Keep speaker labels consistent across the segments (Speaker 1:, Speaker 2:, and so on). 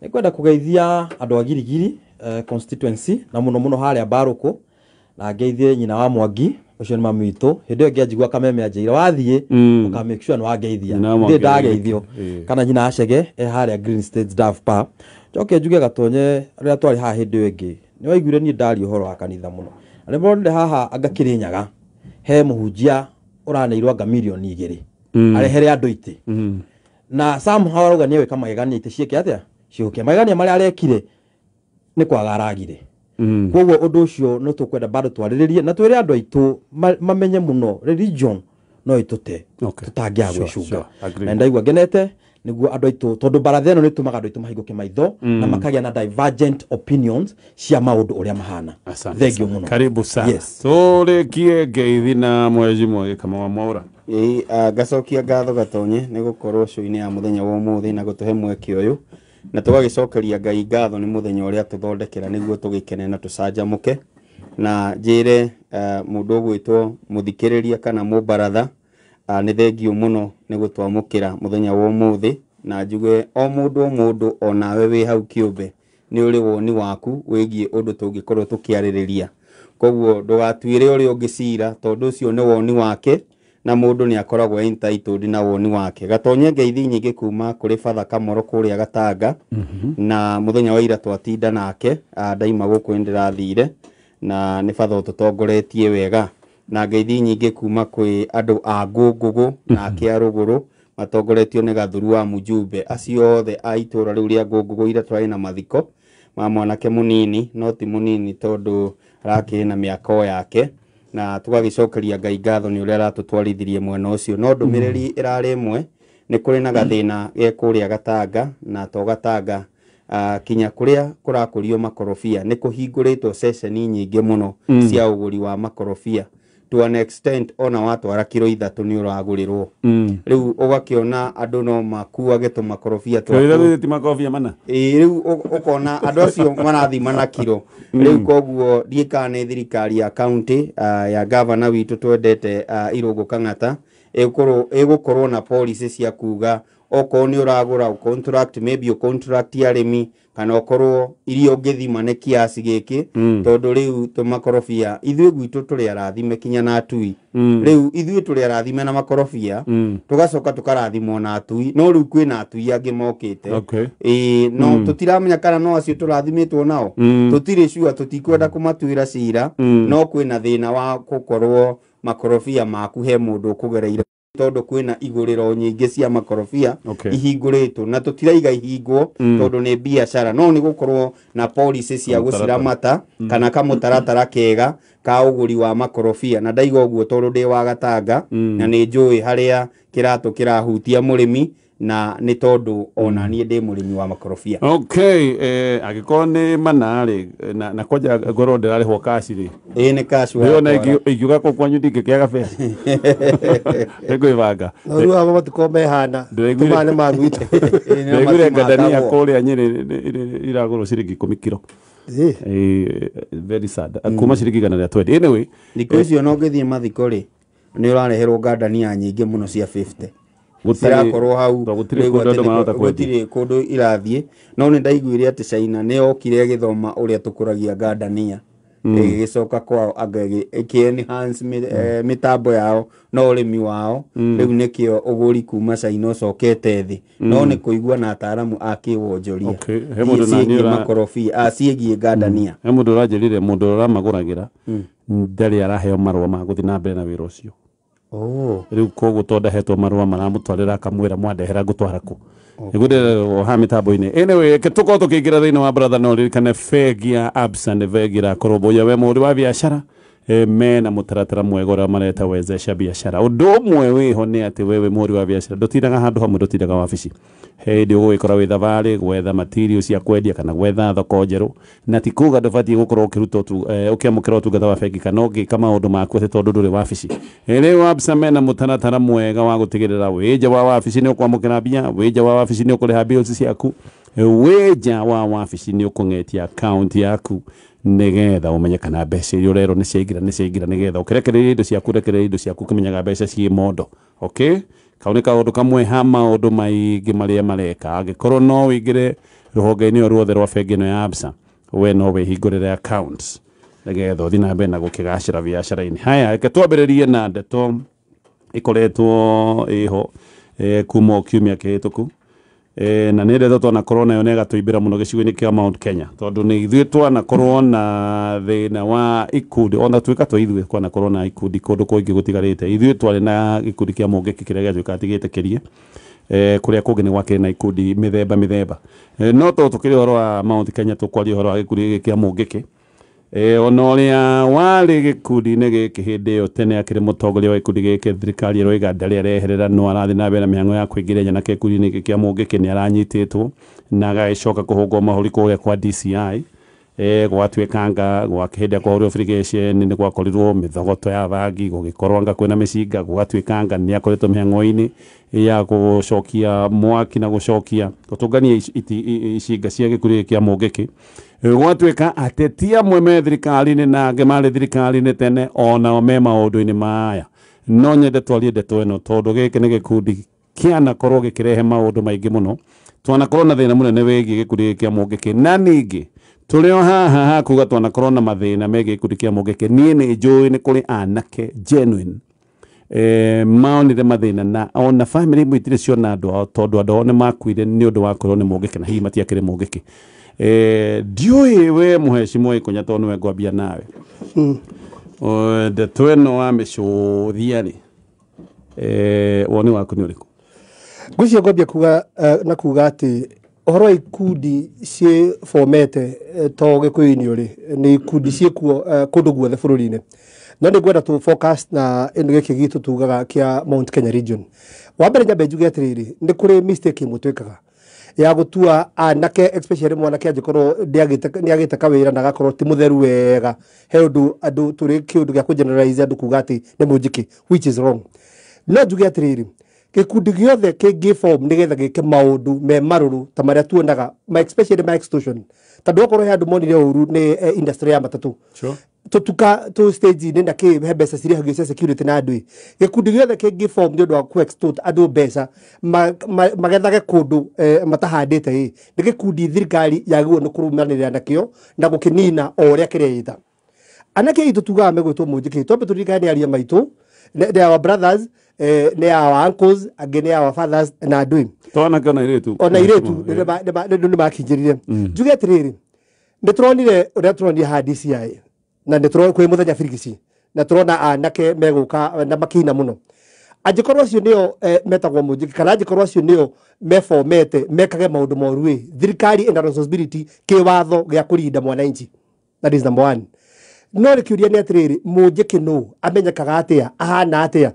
Speaker 1: Nĩngwenda kũgeithia andũ a Girigiri constituency na mũno mũno harĩa Mbarũkũ, na ngeithie nyina wa Mwangi, ũcio nĩ mami witũ. Hĩndĩ ĩyo ngĩanjigua kameme anjĩire wathiĩ ũka make sure nĩ wangeithia.
Speaker 2: Nyina wa Mwangi
Speaker 1: Ndĩ ndageithio. Kana nyina Acege e harĩa Green States Dove Park. Njoke njuge Gatonye, rĩrĩa twarĩ haha hĩndĩ ĩyo ĩngĩ nĩ waiguire niĩ ndaria ũhoro wa kanitha mũno, na nĩ mũronire haha anga Kĩrĩnyaga he mũhunjia ũraneirwo anga 2 mirioni arehere andũ itĩ, na somehow arauga nĩ egwĩka magegania itĩ ciĩke atĩa, ciũke. Magegania marĩa arekire nĩ kwaga aragire. Koguo ũndũ ũcio nĩ tũkwenda bado twarĩrĩrie na twĩre andũ aitũ mamenye mũno religion no ĩtũte tũtangĩaga gwĩcunga.
Speaker 2: Agree.
Speaker 1: Na ndaigua ngenete nĩguo andũ aitũ, tondũ baratha ĩno nĩ ĩtũmaga andũ aitũ mahingũke maitho na makagĩa na divergent opinions cia maũndũ ũrĩa mahana.
Speaker 2: Asante
Speaker 1: Thank you
Speaker 2: sana.
Speaker 1: mũno.
Speaker 2: Karibu sana.
Speaker 1: Yes.
Speaker 2: Tũrĩkie ngeithi na mwezi mwagĩkama wa Mwaũra.
Speaker 3: Ĩĩ, ngacokia ngatho Gatonye nĩ gũkorwo show-inĩ ya mũthenya wa ũmũthĩ na gũtũhe mweke ũyũ, na tũgagĩcokeria Ngai ngatho nĩ mũthenya ũrĩa tũthondekera nĩguo tũgĩkene na tũcanjamũke. Na njĩre mũndũ ũgwĩtwo mũthikĩrĩria kana mũbaratha, nĩ thengio mũno nĩ gũtwamũkĩra mũthenya wa ũmũthĩ, na njuge o mũndũ o mũndũ onawe wĩ hau kĩũmbe nĩ ũrĩ woni waku wĩgiĩ ũndũ tũngĩkorwo tũkĩarĩrĩria. Koguo ndũgatuĩre ũrĩa ũngĩ cira, tondũ ũcio nĩ woni wake na mũndũ nĩ akoragwo entitled na woni wake. Gatonye, ngeithi nyingĩ kuma kũrĩ Father Kamoro kũrĩa Gatanga, na mũthenya wa ira twatinda nake, ndaima gũkũ nĩ ndĩrathire na nĩ Father ũtũtongoretie wega. Na ngeithi nyingĩ kuma kwĩ andũ a Ngũngũgũ na akĩa Rũgũrũ matongoretio nĩ Gathuru wa Mũjumbe, acio othe a itũra rĩu rĩa Ngũngũgũ. Ira twarĩ na mathiko ma mwanake mũnini, no ti mũnini tondũ arakĩrĩ na mĩaka o yake, na tũgagĩcokeria Ngai ngatho nĩ ũrĩa aratũtwarithirie mwena ũcio. No ndũmĩrĩri ĩrarĩ ĩmwe, nĩ kũrĩ na gathĩna ge kũrĩa Gatanga, na to Gatanga, kinya kũrĩa kũrakũrio makorobia nĩ kũhingũrĩtwo ceceni nyingĩ mũno cia ũgũri wa makorobia, to an extent ona watwara kiro 3 nĩ ũragũrĩrwo. Rĩu ũgakĩona andũ no makuage tũmakorobia
Speaker 2: Kiro
Speaker 3: twaku.
Speaker 2: 3 ti makorobia mana.
Speaker 3: Ĩĩ, rĩu ũkona andũ acio marathima na kiro rĩu. Koguo ndiĩ kana nĩ thirikari ya county, ya gavana witũ twendete, Irũngũ Kang'ata, ĩgũkorwo na policy cia kuga okorwo nĩ ũragũra contract, maybe contract arĩmi, kana ũkorwo iria ũngĩthima nĩ kiasi gĩkĩ, tondũ rĩu tũmakorobia ithuĩ gwitũ tũrĩ arathime kinya na atui. Rĩu ithuĩ tũrĩ arathime na makorobia, tũgacoka tũkarathimwo na atui, no rĩu kwĩna atui angĩ mokĩte. Ĩĩ, no tũtiramenya kana no acio tũrathimĩtwo nao. Tũtirĩ sure, tũtikwenda kũmatuĩra cira. No kwĩna thĩna wa gũkorwo makorobia maku he mũndũ ũkũgereire, tondũ kwĩna igũrĩro nyingĩ cia makorobia ihingũrĩtwo, na tũtiraiga ihingwo tondũ nĩ biacara, no nĩ gũkorwo na policy cia
Speaker 2: Kamũtaratara.
Speaker 3: gũciramata kana kamũtaratara kega ka ũgũri wa makorobia. Na ndaiga ũguo tondũ ndĩ wa Gatanga na nĩ njũĩ harĩa kĩratũ kĩrahutia mũrĩmi, na nĩ tondũ ona niĩ ndĩ mũrĩmi wa makorobia.
Speaker 2: Okay, angĩkorwo nĩ mana rĩ, na kwanja ngorwo ndĩrarĩhwo cash rĩ.
Speaker 3: Ĩĩ, nĩ cash
Speaker 2: Rĩu ona
Speaker 3: watwara.
Speaker 2: Ingiuga kũu kwanyu ndingĩkĩaga mbeca, nĩngwĩbanga.
Speaker 4: No rĩu aba matiko mehana. Tũmaya nĩ magwitũ.
Speaker 3: Ĩĩ, nĩ
Speaker 2: Ndaiguire ngandania
Speaker 3: matimakagwo.
Speaker 2: kũrĩa Nyĩrĩ iragũrwo ciringi 10 kiro. Very sad, kuma ciringi 120. Anyway.
Speaker 3: Thikũ icio no ngĩthiĩ mathiko rĩ, nĩ ũrareherwo ngandania nyingĩ mũno cia 50 cirakorwo hau.
Speaker 2: Tondũ gũtirĩ
Speaker 3: Rĩu
Speaker 2: kũndũ
Speaker 3: atĩ
Speaker 2: andũ marahota kwendia.
Speaker 3: Gũtirĩ kũndũ irathiĩ, no nĩ ndaiguire atĩ China nĩ yokire ĩgĩthoma ũrĩa tũkũragia ngandania, ĩgĩgĩcoka kwao anga ĩkĩ enhance mĩtambo yao na ũrĩmi wao. Rĩu nĩkĩo ũgũri kuma China ũcokete thĩ, no nĩ kũigua na ataaramu a kĩwonjoria
Speaker 2: Okay, he mũndũ na niĩ
Speaker 3: ciĩgiĩ makorobia, ciĩgiĩ ngandania.
Speaker 2: He mũndũ ũranjĩrire mũndũ ũrĩa ũramagũragĩra ndarĩ araheo marũa ma gũthiĩ na mbere na wĩra ũcio.
Speaker 4: Oh.
Speaker 2: Rĩu koguo to ndahetwo marũa, maramũtwarĩra akamwĩra mwandehera ngũtwara kũ nĩguo ndĩrerwo haha mĩtambo-inĩ. Anyway, reke tũkorwo tũkĩingĩra thĩinĩ wa brother. No ririkane bengi ya Absa nĩ bengi ĩrakũrũmbũiya we mũhũri wa biacara, mena mũtaratara mwega ũrĩa mareta Wezesha Biashara. Ũndũ ũmwe wĩho nĩ atĩ wewe mũhũri wa biacara ndũtindaga handũ hamwe, ndũtindaga wabici. He hĩndĩ ũgũgĩkora wĩ thabarĩ gwetha material cia kwendia kana gwetha thoko njerũ, na ti kuga ndũbatiĩ gũkorwo ũkĩruta ũkĩamũkĩra ũtungata wa bengi kana ũgĩka maũndũ maku atĩ tondũ ndũrĩ wabici. Rĩu Absa mena mũtaratara mwega wa gũtigĩrĩra wĩ nja wa wabici nĩ ũkwamũkĩra mbia, wĩ nja wa wabici nĩ ũkũrĩha bills ciaku, wĩ nja wa wabici nĩ ũkũng'etia account yaku nĩgetha ũmenye kana mbeca iria ũrerwo nĩ ciaingĩra nĩ ciaingĩra, nĩgetha ũkĩrekereria indo ciaku, ũrekereria indo ciaku ũkĩmenyaga mbeca ciĩ mondo. Okay, kau nĩ kaũndũ kamwe ha maũndũ maingĩ marĩa mareka. Angĩkorwo no wĩingĩre Rũhonge-inĩ o ruothe rwa bengi ĩno ya Absa we no wĩhingũrĩre account nĩgetha ũthiĩ na mbere na gũkĩgacĩra biacara-inĩ. Haya, reke twambĩrĩrie na ndeto ĩkoretwo ĩho kuma o kiumia kĩhĩtũku, na nĩ ndeto twanakorwo nayo na ĩgatũimbĩra mũno gĩcigo-inĩ kĩa Mount Kenya, tondũ nĩ ithuĩ twanakorwo na thĩna wa ikundi, ona tuĩka twa ithuĩ kwanakorwo na ikundi kũndũ kũingĩ gũtigarĩte. Ithuĩ twarĩ na gĩkundi kĩa Mũngĩkĩ kĩrĩa gĩatuĩkaga ti gĩtĩkĩrie, kũrĩa kũngĩ nĩ gwakĩrĩ na ikundi mĩthemba mĩthemba, no to tũkĩrĩ ũhoro wa Mount Kenya tũkwaria ũhoro wa gĩkundi gĩkĩ kĩa Mũngĩkĩ. Ona ũrĩa warĩ gĩkundi-inĩ gĩkĩ hĩndĩ ĩyo tene akĩrĩ mũtongoria wa gĩkundi gĩkĩ, thirikari ĩroiga ndarĩ areherera, no arathiĩ na mbere na mĩhang'o ya kũingĩria nyanake gĩkundi-inĩ gĩkĩ kĩa Mũngĩkĩ, nĩ aranyitĩtwo na agagĩcoka kũhũngwo mahũri kũrĩa kwa DCI. Gwatuĩkanga hĩndĩ ĩrĩa kwahũrirwo irrigation nĩ gwakorirwo mĩthogoto ya bangi, gũgĩkorwo anga kwĩna mĩcinga, gũgatuĩkanga nĩ akoretwo mĩhang'o-inĩ ya gũcokia mwaki na gũcokia gũtũngania icinga cia gĩkundi gĩkĩ kĩa Mũngĩkĩ. Gwatuĩka ateti amwe me thirikari-inĩ na angĩ marĩ thirikari-inĩ tene onao me maũndũ-inĩ maya. No nyende twarie ndeto ĩno tondũ gĩkĩ nĩ gĩkundi kĩanakorwo gĩkĩrehe maũndũ maingĩ mũno. Twanakorwo na thĩna mũnene wĩgiĩ gĩkundi gĩkĩ kĩa Mũngĩkĩ, na ningĩ tũrĩ o haha hakuga twanakorwo na mathĩna megiĩ gĩkundi kĩa Mũngĩkĩ. Niĩ nĩ njũĩ nĩ kũrĩ anake genuine maonire mathĩna, na ona family imwe itirĩ ciona andũ ao tondũ andũ ao nĩ makuire nĩ ũndũ wa kwĩrwo nĩ Mũngĩkĩ na hihi matiakĩrĩ Mũngĩkĩ. Ndiũĩ we mũhecimwo Ĩkũnya tondũ nĩwe ngwambia nawe. Ndeto ĩno wa mĩcũthia rĩ, woni waku nĩ ũrĩkũ?
Speaker 4: Ngwĩciria ngwambia kuga na kuga atĩ ũhoro wa ikundi ciĩbomete to Gĩkũyũ-inĩ ũrĩ nĩ ikundi ciĩkuo kũndũ guothe bũrũri-inĩ, no nĩ ngwenda tũ focus na ĩno gĩkĩ gitũ tugaga kĩa Mount Kenya region. Wa mbere nyambe njuge atĩrĩrĩ, nĩ kũrĩ mistake ĩmwe twĩkaga ya gũtua anake, especially mwanake angĩkorwo nĩagĩte kawĩra na agakorwo ti mũtheru wega, he ũndũ andũ tũrĩ kĩũndũ gĩa kũ-generalize andũ kuga atĩ nĩ mũnjĩkĩ, which is wrong. No njuge atĩrĩrĩ, gĩkundi gĩothe kĩngĩ-form nĩgetha gĩke maũndũ me marũrũ ta marĩa tuonaga, especially ma extortion, tondũ okorwo he andũ monire ũru nĩ industry ya matatũ, tũtuka tũ stage-inĩ na kĩ he mbeca cirĩhagio cia security na andũ ĩ, gĩkundi gĩothe kĩngĩ-form nĩ ũndũ wa kũ-extort andũ mbeca magethage kũndũ matahandĩte ĩ, nĩ gĩkundi thirikari yagĩrĩirwo nĩ kũrũmanĩrĩra nakĩo na gũkĩnina o ũrĩa kĩreĩta. Anake aitũ tugaga megwĩtwo Mũnjĩkĩ, twambe tũririkane nĩ aria maitũ, nĩ our brothers, nĩ our uncles, angĩ nĩ our fathers na andũ ĩ.
Speaker 2: To anake ona airĩtu.
Speaker 4: Ona airĩtu nĩ makinjĩrire. Njuge atĩrĩrĩ, nĩ tũronire ũrĩa tũronire haha DCI, na nĩ tũronire kwĩ mũthenya birigici, na tũrona anake megũka na makĩina mũno. Angĩkorwo acio nĩo metagwo Mũnjĩkĩ, kana angĩkorwo acio nĩo mebomete mekage maũndũ moru ĩ, thirikari ĩna responsibility kĩwatho gĩa kũrinda mwananchi. That is number one. No rĩkĩũria nĩ atĩrĩrĩ, Mũnjĩkĩ nũ? Amenyekaga atĩa? Ahana atĩa?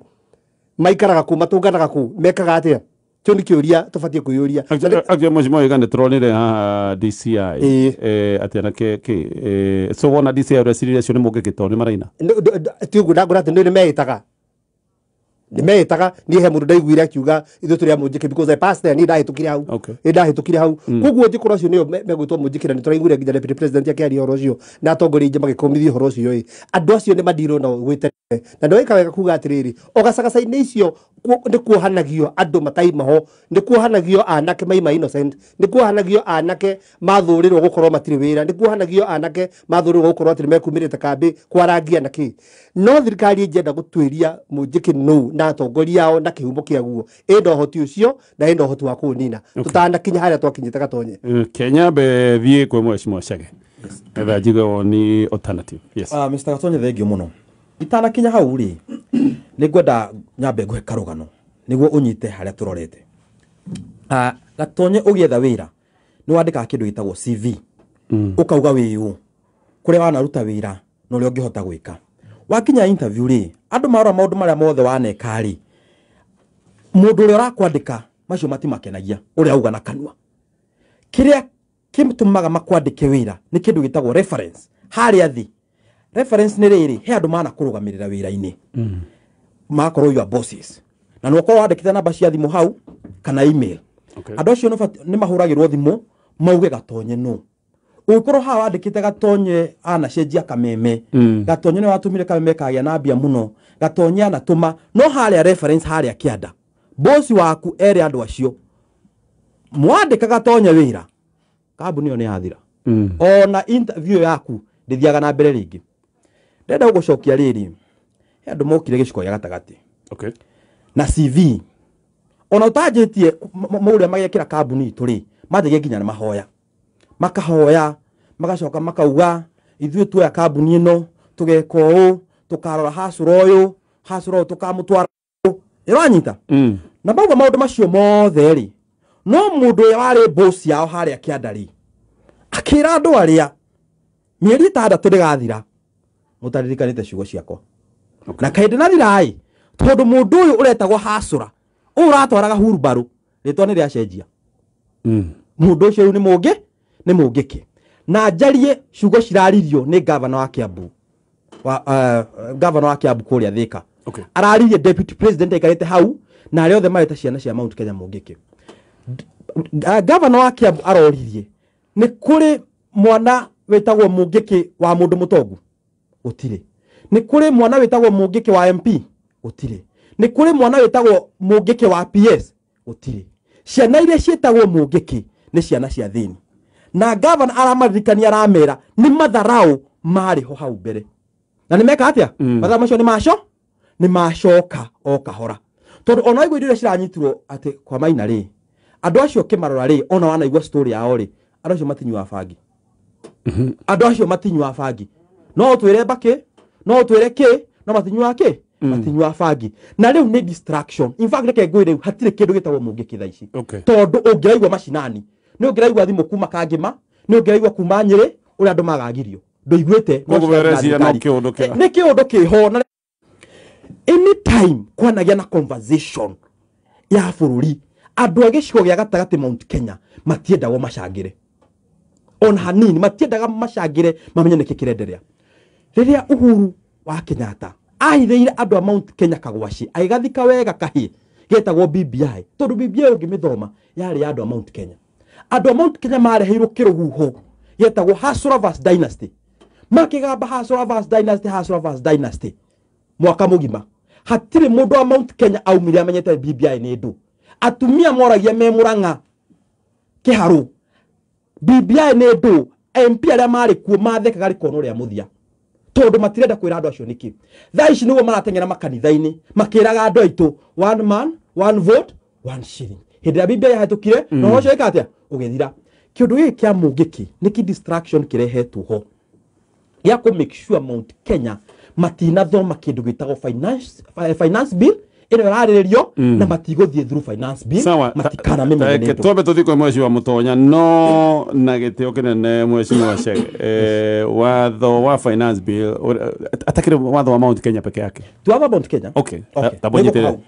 Speaker 4: Maikaraga kũ? Matũnganaga kũ? Mekaga atĩa? Kĩu nĩ kĩũria tũbatiĩ kwĩyũria.
Speaker 2: Actually mũhecimiwa Ĩga nĩ tũronire haha DCI atĩ anake kĩ, so wona DCI ũreciririe acio nĩ Mũngĩkĩ tondũ nĩ maraina?
Speaker 4: Ti ũguo ndangũra atĩ nĩ meĩtaga. Nĩ meĩtaga, niĩ he mũndũ ndaiguire akiuga ithuĩ tũrĩ a Mũnjĩkĩ because I passed there, niĩ ndahĩtũkire hau. Niĩ ndahĩtũkire hau. Koguo angĩkorwo acio nĩo megwĩtwo Mũnjĩkĩ, na nĩ tũraiguire nginya deputy president akĩaria ũhoro ũcio na atongoria aingĩ magĩkũmithia ũhoro ũcio ĩ, andũ acio nĩ madirwo nao gwĩ tene. Na nĩ wĩka wega kuga atĩrĩrĩ, o gacagaca-inĩ icio nĩ kuohanagio andũ mataima ho, nĩ kuohanagio anake maima innocent, nĩ kuohanagio anake mathũrĩrwo gũkorwo matirĩ wĩra, nĩ kuohanagio anake mathũrĩrwo gũkorwo atĩ nĩmekumĩrĩte kambĩ kwarangia na kĩ. No thirikari ĩngĩenda gũtuĩria Mũnjĩkĩ nũ na atongoria ao na kĩhumo kĩaguo, ĩna ũhoti ũcio na ĩna ũhoti wa kũũnina. Tũtanakinya harĩa twakinyĩte Gatonye.
Speaker 2: Kenya mbe thiĩ kwĩ mũhecimiwa Chege. Etha njigue woni alternative. Yes.
Speaker 1: Mr. Gatonye, thengio mũno. Itanakinya hau rĩ, nĩ ngwenda nyambe ngũhe karũgano nĩguo ũnyite harĩa tũrorete. Gatonye, ũgĩetha wĩra nĩ wandĩkaga kĩndũ gĩtagwo CV. Ũkauga wĩ ũ, kũrĩa wanaruta wĩra na ũrĩa ũngĩhota gwĩka. Wakinya interview rĩ, andũ marora maũndũ marĩa mothe waneka rĩ, mũndũ ũrĩa ũrakwandĩka macio matimakenagia ũrĩa auga na kanua. Kĩrĩa kĩtũmaga makwandĩke wĩra nĩ kĩndũ gĩtagwo reference. Harĩa thĩ reference nĩ rĩrĩ, he andũ mana kũrũgamĩrĩra wĩra-inĩ. Makorwo your bosses. Na no ũkorwo wandĩkĩte namba cia thimũ hau kana email. Andũ acio nĩ mahũragĩrwo thimũ mauge Gatonye nũ. Ũngĩkorwo haha wandĩkĩte Gatonye anacenjia kameme, Gatonye nĩ watũmire kameme kagĩa na mbia mũno, Gatonye anatũma, no harĩa reference harĩa kĩanda. Boss waku ere andũ acio mwandĩka Gatonye wĩra Kambuni ĩyo nĩ yathira. Ona interview yaku ndĩthiaga na mbere rĩngĩ. Ndĩrenda gũgũcokia rĩrĩ, he andũ mokire gĩcigo gĩa gatagatĩ.
Speaker 2: Okay.
Speaker 1: Na CV ona ũtanjĩtie maũrĩa magekĩra kambuni itũ rĩ, manjagia nginya na mahoya, makahoya magacoka makauga ithuĩ tuoya kambuni ĩno tũgeka ũũ, tũkarora hacũra ũyũ, hacũra ũyũ tũkamũtwara ũũ. Ĩranyita? Na mauga maũndũ macio mothe rĩ, no mũndũ ũrĩa warĩ boss yao harĩa kĩanda rĩ, akĩra andũ arĩa mĩeri 6 ndĩgathira mũtaririkanĩte ciugo ciakwa. Na kaĩ ndĩnathira-ĩ, tondũ mũndũ ũyũ ũretagwo hacũra ũyũ ũratwaraga hurumbarũ, rĩtwa nĩ rĩacenjia. Mũndũ ũcio rĩu nĩ mũngĩkĩ. Na njarie ciugo ciraririo nĩ gavana wa Kiambu, gavana wa Kiambu kũrĩa Thika.
Speaker 2: Okay.
Speaker 1: Araririe deputy president aikarĩte hau na arĩa othe mareta ciana cia Mount Kenya mũngĩkĩ. Gavana wa Kiambu aroririe nĩ kũrĩ mwana wĩtagwo mũngĩkĩ wa mũndũ mũtongu? Gũtirĩ. Nĩ kũrĩ mwana wĩtagwo mũngĩkĩ wa MP? Gũtirĩ. Nĩ kũrĩ mwana wĩtagwo mũngĩkĩ wa PS? Gũtirĩ. Ciana iria ciĩtagwo mũngĩkĩ nĩ ciana cia thĩni. Na gavana aramaririkania aramera nĩ matharau marĩ ho hau mbere. Na nĩ meka atĩa? Matharau macio nĩ macoka o kahora. Tondũ ona waigua indo iria ciranyitirwo atĩ kwa Maina rĩ, andũ acio ũkĩmarora rĩ, ona wanaigua story yao rĩ, andũ acio matinyuaga bangi. Andũ acio matinyuaga bangi. No ũtwĩre mbakĩ, no ũtwĩre kĩ, no matinyuaga kĩ? Matinyuaga bangi. Na rĩu nĩ distraction. In fact, reke ngwĩre rĩu hatirĩ kĩndũ gĩtagwo mũngĩkĩ thaa ici.
Speaker 2: Okay.
Speaker 1: Tondũ ũngĩraigua macinani, nĩ ũngĩraigua thimũ kuma Kangĩma, nĩ ũngĩraigua kuma Nyĩrĩ, ũrĩa andũ magagirio. Ndũiguĩte, no
Speaker 2: Koguo
Speaker 1: cirathiĩ na
Speaker 2: wereciria no
Speaker 1: thirikari.
Speaker 2: kĩũndũ kĩa-
Speaker 1: Nĩ kĩũndũ kĩho. Na anytime kwanagĩa na conversation ya bũrũri, andũ a gĩcigo gĩa gatagatĩ Mount Kenya matiendagwo macangĩre ona hanini, matiendaga macangĩre mamenye nĩkĩ kĩrenderea. Rĩrĩa Uhuru wa Kenyatta ahithĩire andũ a Mount Kenya kagwaci, agĩgathika wega kahĩ getagwo BBI, tondũ BBI ũngĩmĩthoma yarĩ ya andũ a Mount Kenya. Andũ a Mount Kenya mareheirwo kĩrũhuho getagwo Hustler vs Dynasty, makĩgamba Hustler vs Dynasty, Hustler vs Dynasty mwaka mũgima. Hatirĩ mũndũ wa Mount Kenya aumire amenyete BBI nĩ ndũ. Atumia moragia me Murang'a kĩharũ BBI nĩ ndũ. MP arĩa marĩ kuo mathekaga rĩkono rĩa mũthia tondũ matirenda kwĩra andũ acio nĩkĩ. Thaa ici nĩguo marateng'era makanitha-inĩ makĩraga andũ aitũ one man one vote one shilling. Hĩndĩ ĩrĩa BBI yahĩtũkire, na ũhoro ũcio wĩka atĩa? Ũgĩthira. Kĩũndũ gĩkĩ kĩa mũngĩkĩ nĩ kĩ distraction kĩrehetwo ho gĩa kũ make sure Mount Kenya matinathoma kĩndũ gĩtagwo finance bill ĩno ĩrarĩrĩrio, na matigũthiĩ through finance bill.
Speaker 2: Sawa,
Speaker 1: matikanamĩmenye nĩ ndũ.
Speaker 2: Twambe tũthiĩ kwĩ mweci wa Mũtonya, no na gĩtĩo kĩnene mweci wa Chege, watho wa finance bill atakĩrĩ watho wa Mount Kenya peke yake?
Speaker 1: Tuwatho Mount Kenya.
Speaker 2: Okay.
Speaker 1: Okay.
Speaker 2: Tambonyitĩre.
Speaker 1: Nĩgũkũ hau.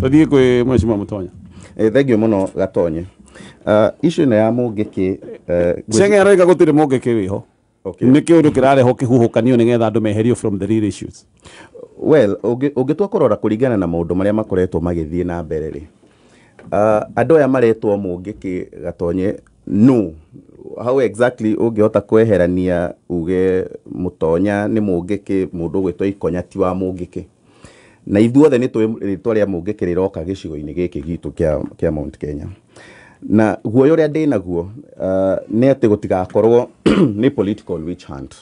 Speaker 2: Tũthiĩ kwĩ mweci wa Mũtonya.
Speaker 5: Thank you mũno Gatonye. Issue ĩno ya mũngĩkĩ
Speaker 2: Chege aroiga gũtirĩ mũngĩkĩ wĩho.
Speaker 5: Okay.
Speaker 2: Nĩ kĩũndũ kĩrareho kĩhuhũkanio nĩgetha andũ meherio from the real issues.
Speaker 5: Well, ũngĩtua kũrora kũringana na maũndũ marĩa makoretwo magĩthiĩ na mbere rĩ, andũ aya maretwo mũngĩkĩ Gatonye, no how exactly ũngĩhota kweherania uge Mũtonya nĩ mũngĩkĩ, mũndũ ũgwĩtwo Ikonya ti wa mũngĩkĩ, na ithuothe nĩ tũĩ rĩtwa rĩa mũngĩkĩ rĩroka gĩcigo-inĩ gĩkĩ gitũ kĩa Mount Kenya. Na guoya ũrĩa ndĩ naguo nĩ atĩ gũtigakorwo nĩ political witch hunt,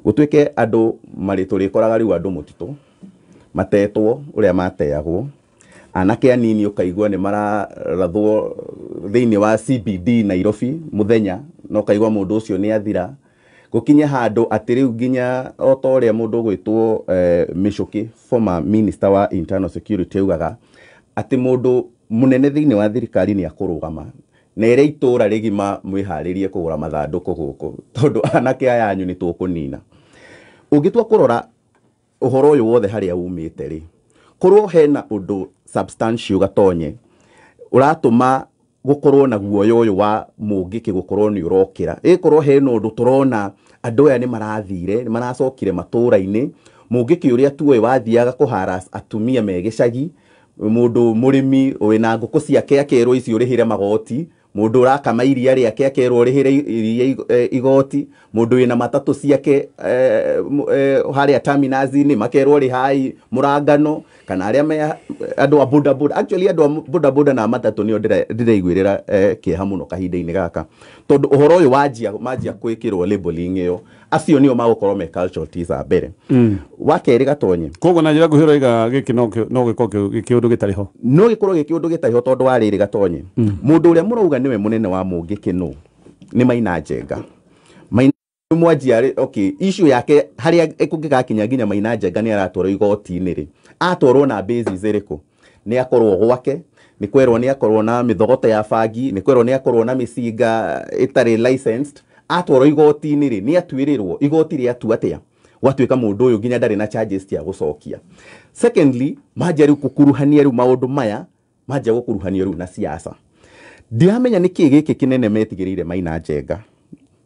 Speaker 5: gũtuĩke andũ marĩ tũrĩkoraga rĩu andũ mũtitũ matetwo ũrĩa mateagwo, anake anini ũkaigua nĩ mararathwo thĩinĩ wa CBD Nairobi mũthenya, na ũkaigua mũndũ ũcio nĩ athira, gũkinye handũ atĩ rĩu nginya o ta ũrĩa mũndũ ũgwĩtwo Michuki, former minister wa internal security, augaga atĩ mũndũ mũnene thĩinĩ wa thirikari nĩ akũrũgama na ĩrĩa itũra rĩgima mwĩharĩrie kũgũra mathandũkũ gũkũ, tondũ anake aya anyu nĩ tũkũnina. Ũngĩtua kũrora ũhoro ũyũ wothe harĩa umĩte rĩ, korwo hena ũndũ substantial Gatonye ũratũma gũkorwo na guoya ũyũ wa mũngĩkĩ gũkorwo nĩ ũrokĩra, ĩkorwo hena ũndũ tũrona andũ aya nĩ marathire, nĩ maracokire matũra-inĩ, mũngĩkĩ ũrĩa tuoĩ wathiaga kũharas atumia me gĩcagi, mũndũ mũrĩmi wĩna ngũkũ ciake akerwo ici ũrĩhĩre magoti, Mundu urakama iria riake akerwo rihire iria igoti, mundu wina matatu ciake haria terminals-ini makerwo rihai murangano, kana aria me andu a boda boda. Actually andu a boda boda na matatu nio ndiraiguirira kieha muno kahinda-ini gaka, tondu uhoro uyu wanjia manjia gwikirwo labeling iyo, acio nio magukorwo me casualties a mbere. Wa keri Gatonye,
Speaker 2: koguo na njira nguhĩ ũroiga gĩkĩ no gĩkorwo gĩkĩũndũ gĩtarĩ ho,
Speaker 5: no gĩkorwo gĩkĩũndũ gĩtarĩ ho, tondu wa rĩrĩ Gatonye, mundu uria murauga niwe munene wa Mũngĩkĩ no ni Maina Njenga. Maina mwanjia rĩ, okay, issue yake haria ĩkũngĩgakinya nginya Maina Njenga nĩ aratwarwo igoti-inĩ rĩ, atwarwo na basis ĩrĩkũ? Nĩ akorwo gwake, nĩ kwerwo nĩ akorwo na mĩthogoto ya bangi, nĩ kwerwo nĩ akorwo na mĩcinga ĩtarĩ licensed. Atwarwo igoti-inĩ rĩ, nĩ atuĩrĩrwo, igoti rĩatua atĩa? Gwatuĩka mũndũ ũyũ nginya ndarĩ na charges cia gũcokia. Secondly, manjia rĩu gũkuruhania rĩu maũndũ maya, manjia gũkuruhania rĩu na siasa. Ndiramenya nĩ kĩĩ gĩkĩ kĩnene metigĩrĩire Maina Njenga,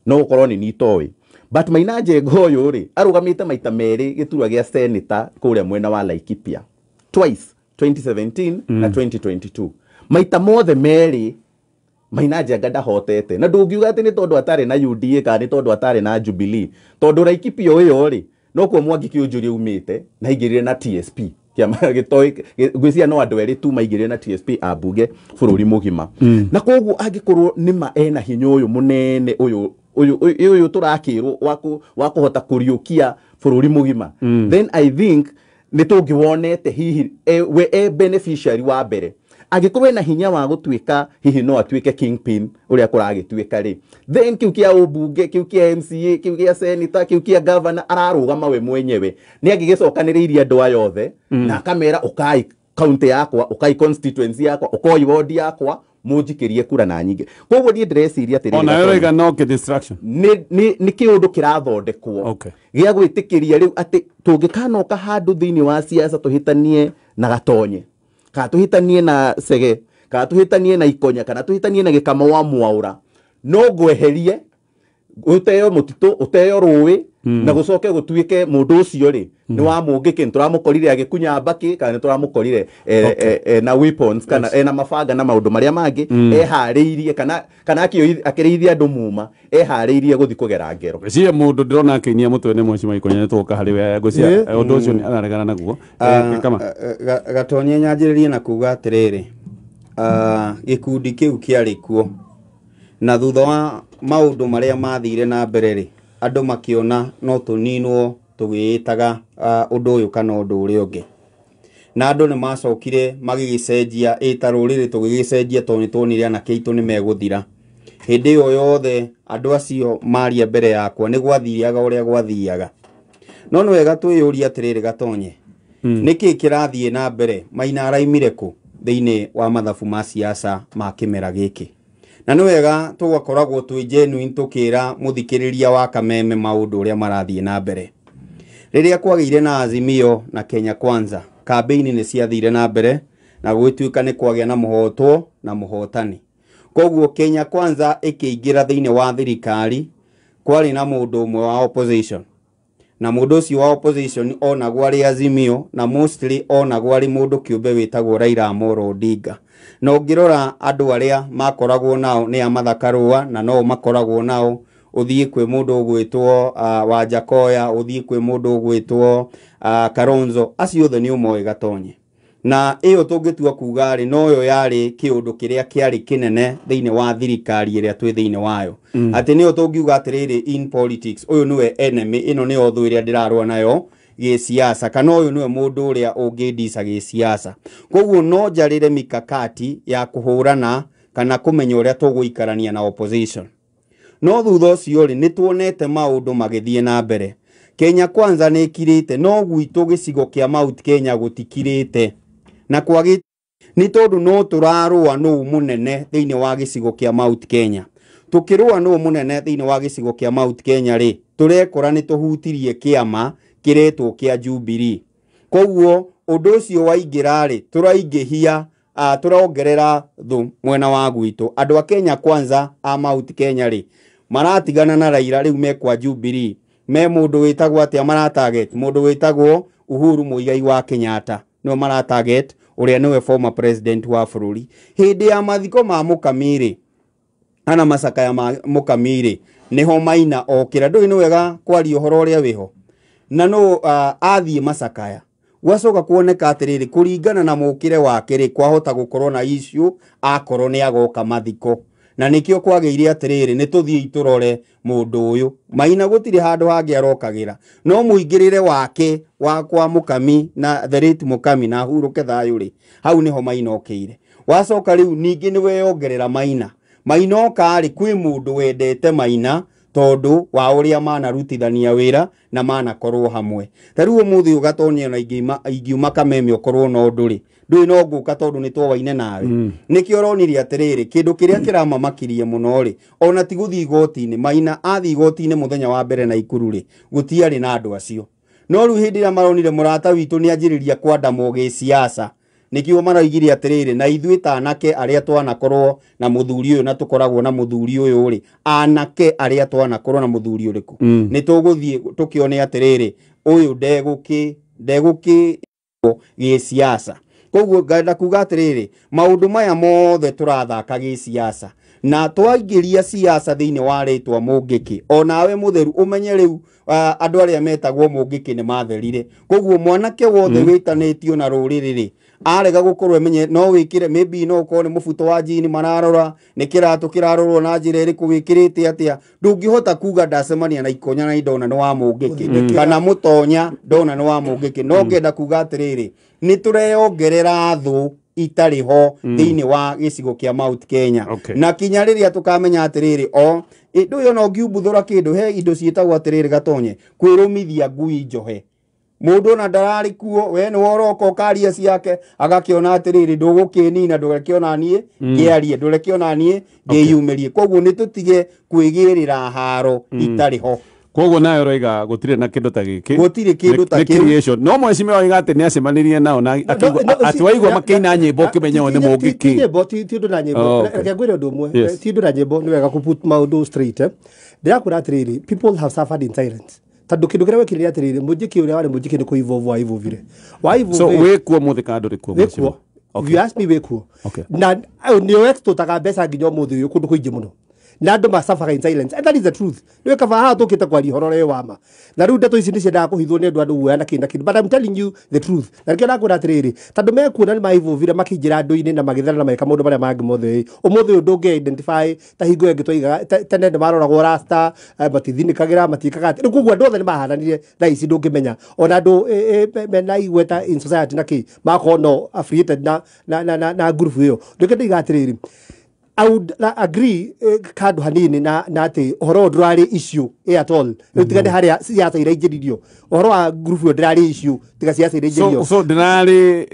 Speaker 5: no gũkorwo nĩ nitoĩ, but Maina Njenga ũyũ rĩ arũgamĩte maita merĩ gĩturwa gĩa senator kũrĩa mwena wa Laikipia twice, 2017 na 2022. Maita mothe merĩ Maina Njenga ndahotete, na ndũngiuga atĩ nĩ tondũ atarĩ na UDA kana nĩ tondũ atarĩ na Jubilee, tondũ Laikipia ũyũ rĩ nokuo Mwangi Kiunjuri umĩte na aingĩrire na TSP kĩama gĩtoĩ, ngwĩciria no andũ erĩ tu maingĩrire na TSP ambunge bũrũri mũgima. Na koguo angĩkorwo nĩma ena hinya ũyũ mũnene ũyũ ũyũ ũyũ tũrakĩrwo wa kũhota kũriũkia bũrũri mũgima, then I think nĩ tũngĩwonete hihi we e beneficiary wa mbere. Angĩkorwo ena hinya wa gũtuĩka hihi no atuĩke kingpin ũrĩa kũragĩtuĩka rĩ, then kĩu kĩa ũmbunge, kĩu kĩa MCA, kĩu kĩa senator, kĩu kĩa governor ararũgama we mwenyewe, nĩ angĩgĩcokanĩrĩirie andũ aya othe na akamera ũkai county yakwa, ũkai constituency yakwa, ũkoi ward yakwa, mũnjikĩrie kura na nyingĩ. Koguo niĩ ndĩreciria atĩrĩrĩ,
Speaker 2: ona ũroiga no kĩ distraction,
Speaker 5: nĩ kĩũndũ kĩrathondekwo gĩa gwĩtĩkĩria rĩu atĩ tũngĩkanoka handũ thĩinĩ wa siasa tũhĩtanie na Gatonye, kana tũhĩtanie na Chege, kana tũhĩtanie na Ikonya, kana tũhĩtanie na Gĩkama wa Mwaũra, no ngweherie ũteo mũtitũ, ũteo rũĩ, na gũcoke gũtuĩke mũndũ ũcio rĩ nĩ wa Mũngĩkĩ, nĩ tũramũkorire agĩkunya mbakĩ, kana nĩ tũramũkorire na weapons, kana ena mabanga na maũndũ marĩa mangĩ, eharĩirie kana akĩrĩithia andũ muma, eharĩirie gũthiĩ kũgera ngero.
Speaker 2: Ngwĩciria mũndũ ndĩrona akĩinia mũtwe nĩ Mheshimiwa Ikonya, nĩ tũgũka harĩ we, ngwĩciria ũndũ ũcio nĩ araregana naguo.
Speaker 3: Gatonye, nyanjĩrĩrie na kuga atĩrĩrĩ, gĩkundi kĩu kĩarĩ kuo, na thutha wa maũndũ marĩa mathire na mbere rĩ, andũ makĩona no tũninwo tũgĩĩtaga ũndũ ũyũ kana ũndũ ũrĩa ũngĩ, na andũ nĩ macokire magĩgĩcenjia ĩta rũrĩrĩ, tũgĩgĩcenjia tondũ nĩ tuonire anake aitũ nĩ megũthira. Hĩndĩ ĩyo yothe andũ acio maria mbere yakwa nĩ gwathiaga ũrĩa gwathiaga. No nĩ wega twĩyũrie atĩrĩrĩ Gatonye, nĩkĩ kĩrathiĩ na mbere? Maina araimire kũ thĩinĩ wa mathabu ma siasa ma kĩmera gĩkĩ? Na nĩ wega tũgakoragwo twĩ genuine tũkĩra mũthikĩrĩria wa Kameme maũndũ ũrĩa marathiĩ na mbere. Rĩrĩa kwagĩire na Azimio na Kenya Kwanza, kambĩini nĩ ciathire na mbere na gũgĩtuĩka nĩ kwagĩa na mũhotwo na mũhotani. Koguo Kenya Kwanza ĩkĩingĩra thĩinĩ wa thirikari, kwarĩ na mũndũ ũmwe wa opposition, na mũndũ ũcio wa opposition onagwo arĩ Azimio, na mostly onagwo arĩ mũndũ kĩũmbe wĩtagwo Raila Amolo Odinga. Na ũngĩrora andũ arĩa makoragwo nao nĩ a Martha Karua, na no makoragwo nao, ũthiĩ kwĩ mũndũ ũgwĩtwo Wanjakoya, ũthiĩ kwĩ mũndũ ũgwĩtwo Kalonzo, acio othe nĩ ũmoĩ Gatonye. Na ĩyo tũngĩtua kuga rĩ, noyo yarĩ kĩũndũ kĩrĩa kĩarĩ kĩnene thĩinĩ wa thirikari ĩrĩa twĩ thĩinĩ wayo. Atĩ nĩyo tũngiuga atĩrĩrĩ, in politics ũyũ nĩwe enemy, ĩno nĩyo thũ ĩrĩa ndĩrarũa nayo gĩsiasa, kana ũyũ nĩwe mũndũ ũrĩa ũngĩndica gĩsiasa. Koguo no njarĩre mikakati ya kũhũrana kana kũmenya ũrĩa tũgũikarania na opposition. No thutha ũcio rĩ, nĩ tuonete maũndũ magĩthiĩ na mbere. Kenya Kwanza nĩ ĩkirĩte, no gwitũ gĩcigo kĩa Mount Kenya gũtikirĩte. Na kwagĩ nĩ tondũ no tũrarũa nũ mũnene thĩinĩ wa gĩcigo kĩa Mount Kenya. Tũkĩrũa nũ mũnene thĩinĩ wa gĩcigo kĩa Mount Kenya rĩ, tũrekora nĩ tũhutirie kĩama kĩretwo kĩa Jubilee. Koguo ũndũ ũcio waingĩra rĩ, tũraingĩhia, tũrongerera thũ mwena wa gwitũ. Andũ a Kenya Kwanza a Mount Kenya rĩ, maratigana na Raila rĩu me kwa Jubilee. Me mũndũ wĩtagwo atĩa maratarget? Mũndũ wĩtagwo Uhuru Muigai wa Kenyatta nĩwe maratarget, ũrĩa nĩwe former president wa bũrũri. Hĩndĩ ya mathiko ma Mũkamĩ rĩ, Hana macakaya ma Mũkami rĩ, nĩho Maina okĩra. Ndũĩ nĩ wega kwaria ũhoro ũrĩa wĩho na no athiĩ macakaya gwacoka kuoneka atĩrĩrĩ, kũringana na mũkĩre wake rĩ, kwahota gũkorwo na issue akorwo nĩ agoka mathiko, na nĩkĩo kwagĩire atĩrĩrĩ, nĩ tũthiĩ tũrore mũndũ ũyũ Maina. Gũtirĩ handũ hangĩ arokagĩra no mũingĩrĩre wake wa kwa Mũkami na the late Mũkami na hurũke thayũ rĩ, hau nĩho Maina okĩire. Wacoka rĩu ningĩ nĩ weyongerera Maina. Maina oka rĩ, kwĩ mũndũ wendete Maina tondũ wa ũrĩa manarutithania wĩra na manakorwo hamwe. Ta rĩu ũmũthĩ ũgatonya ona ingiuma Kameme ũkorwo na ũndũ rĩ, ndũĩ no ngũka tondũ nĩ twowaine nawe. Nĩkĩo ũronire atĩrĩrĩ, kĩndũ kĩrĩa kĩramamakirie mũno rĩ, ona ti gũthiĩ igoti-inĩ. Maina athiĩ igoti-inĩ mũthenya wa mbere na Ikuru rĩ, gũtiarĩ na andũ acio, no rĩu hĩndĩ ĩrĩa maronire mũrata witũ nĩ anjĩrĩria kwandamwo gĩsiasa, nĩkĩo maroigire atĩrĩrĩ, na ithuĩ ta anake arĩa twanakorwo na mũthuri ũyũ na tũkoragwo na mũthuri ũyũ rĩ, anake arĩa twanakorwo na mũthuri ũrĩkũ, nĩ tũgũthiĩ tũkĩone atĩrĩrĩ, ũyũ ndegũkĩ gĩsiasa. Koguo ngenda kuga atĩrĩrĩ, maũndũ maya mothe tũrathaka gĩsiasa na twaingĩria siasa thĩinĩ wa rĩtwa Mũngĩkĩ, onawe mũtheru ũmenye rĩu andũ arĩa metagwo Mũngĩkĩ nĩ matherire. Koguo mwanake wothe wĩtanĩtio na rũrĩrĩ rĩ, arega gũkorwo emenye no wĩkĩre, maybe no ũkorwo nĩ mũbuto wa jini mararora, nĩ kĩratũ kĩrarorwo na njĩra ĩrĩkũ, wĩkĩrĩte atĩa, ndũngĩhota kuga ndacemania na ikonya na ndona nĩ wa Mũngĩkĩ kana mũtonya ndona nĩ wa Mũngĩkĩ. No ngenda kuga atĩrĩrĩ, nĩ tũreyongerera thũ itarĩ ho thĩinĩ wa gĩcigo kĩa Mount Kenya. Na kinya rĩrĩa tũkamenya atĩrĩrĩ, o ndũĩ ona ũngiumbuthũra kĩndũ, he indo ciĩtagwo atĩrĩrĩ gatonye kwĩrũmithia ngui njohe. Mũndũ ona ndararĩ kuo, we nĩ woroka ũkaria ciake, agakĩona atĩrĩrĩ, ndũgũkĩnina, ndũgakĩona niĩ ngĩarie, ndũrekĩona niĩ ngĩyumĩrie. Koguo nĩ tũtige kwĩgĩrĩra haro itarĩ ho.
Speaker 2: Koguo nayo roiga gũtirĩ na kĩndũ ta gĩkĩ,
Speaker 3: gũtirĩ kĩndũ ta
Speaker 2: nĩ
Speaker 3: kĩu.
Speaker 2: Creation no mwecimiwa oiga atĩ nĩ acemanirie nao na atĩ waigua makĩina nyĩmbo ũkĩmenya ũyũ nĩ
Speaker 4: Ti
Speaker 2: Mũngĩkĩ.
Speaker 4: nyĩmbo, ti ũndũ na nyĩmbo.
Speaker 2: Oh, okay.
Speaker 4: Reke ngwĩre ũndũ ũmwe. Ti ũndũ na nyĩmbo, nĩ wega kũ put maũndũ straight, eh. Ndĩrakwĩra atĩrĩrĩ, people have suffered in silence tondũ kĩndũ kĩrĩa wekire nĩ atĩrĩrĩ, Mũnjĩkĩ ũrĩa warĩ Mũnjĩkĩ nĩ kũ-evolve wa-evolvire wa-evolve.
Speaker 2: So wĩkuo mũthĩ kana ndũrĩ kuo,
Speaker 4: wĩkuo.
Speaker 2: mheshimiwa?
Speaker 4: If you ask me, wĩkuo. Na nĩ exportaga mbeca nginya ũmũthĩ ũyũ kũndũ kũingĩ mũno, na andũ macabaga in silence, and that is the truth. Nĩ kaba haha tũkĩte kwaria ũhoro ũrĩa wa ma, na rĩu ndeto ici nĩ ciendaga kũhithwo nĩ andũ guoya na kĩ na kĩ, but I'm telling you the truth. Na nĩkĩo ndakwĩra atĩrĩrĩ, tondũ mekuona nĩ ma-evolvire makĩingĩra andũ-inĩ na magĩthera na magĩka maũndũ marĩa mangĩ mothe ĩ, ũmũthĩ ũyũ ndũngĩ identify ta hingo ĩyo ĩngĩ twaigaga tene nĩ maroragwo rasta, matithinĩkagĩra, matiĩkaga atĩ. Rĩu koguo andũ othe nĩ mahananire. Thaa ici ndũngĩmenya ona andũ mena igweta in society na kĩ makorwo no affiliated na group ĩyo. Ndũkĩ ndaiga atĩrĩrĩ, I would agree kando hanini na atĩ ũhoro ũyũ ndũrarĩ issue at all. Rĩu tiga nĩ harĩa siasa iraingĩririo, ũhoro wa group ĩyo ndĩrarĩ issue tiga siasa iraingĩririo.
Speaker 2: So ndĩrarĩ